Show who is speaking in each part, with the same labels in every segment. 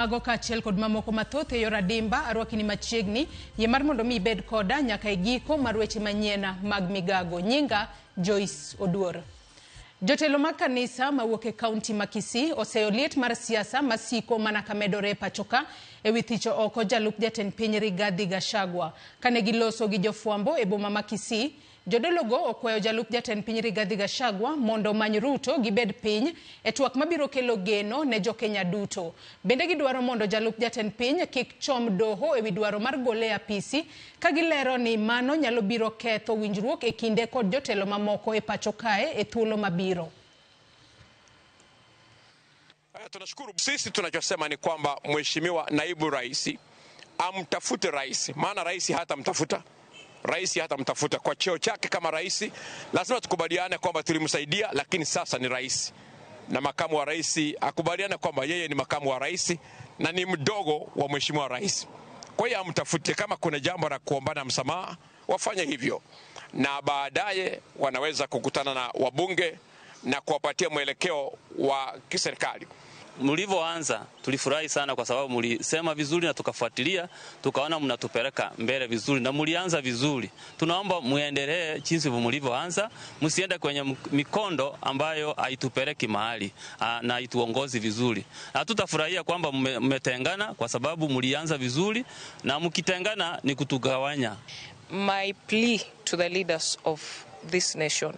Speaker 1: Mago kaachiel kod mamoko mathoth e yor adimba arwakini machiegni yie mar mondo mi ibed koda nyaka e giko mar weche manyien mag migago. Nyinga Joyce Oduor. Jotelo mag kanisa mawuok e kaunti ma Kisii oseyo liet mar siasa masiko mana kamedore e pachoka e wi thicho oko jalup jatend piny Rigathi Gachagua. Kane giloso gi jofwambo e boma ma Kisii, jodologo okwayo jalup jatend piny Rigathi Gachagua mondo omany Ruto gibed piny e twak mabiro kelo geno ne jokenya duto. Bende gidwaro mondo jalup jatend piny kik chom doho ewi dwaro mar gole e apisi ka gilero ni mano nyalo biro ketho winjruok e kinde kod jotelo mamoko e pacho kae e thuolo mabiro.
Speaker 2: Tunashukuru. Sisi tunachosema ni kwamba Mheshimiwa Naibu Rais amtafute rais, maana rais hatamtafuta rais hatamtafuta kwa cheo chake kama rais. Lazima tukubaliane kwamba tulimsaidia, lakini sasa ni rais, na makamu wa rais akubaliane kwamba yeye ni makamu wa rais na ni mdogo wa mheshimiwa rais. Kwa hiyo amtafute, kama kuna jambo la kuombana msamaha wafanye hivyo, na baadaye wanaweza kukutana na wabunge na kuwapatia mwelekeo wa kiserikali.
Speaker 3: Mlivyoanza tulifurahi sana kwa sababu mlisema vizuri na tukafuatilia, tukaona mnatupeleka mbele vizuri na mlianza vizuri. Tunaomba muendelee jinsi mlivyoanza, msiende kwenye mikondo ambayo haitupeleki mahali na haituongozi vizuri. Hatutafurahia kwamba mmetengana kwa sababu mlianza vizuri na mkitengana ni kutugawanya.
Speaker 4: My plea to the leaders of this nation,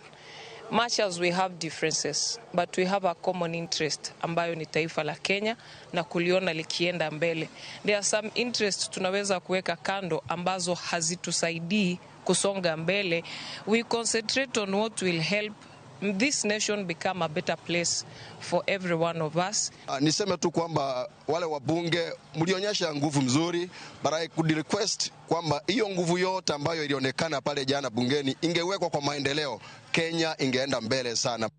Speaker 4: much as we have differences, but we have a common interest ambayo ni taifa la Kenya na kuliona likienda mbele. There are some interests tunaweza kuweka kando ambazo hazitusaidii kusonga mbele. We concentrate on what will help this nation become a better place for every one of us.
Speaker 5: Niseme tu kwamba wale wabunge mlionyesha nguvu mzuri, but I could request kwamba hiyo nguvu yote ambayo ilionekana pale jana bungeni ingewekwa kwa maendeleo, Kenya ingeenda mbele sana.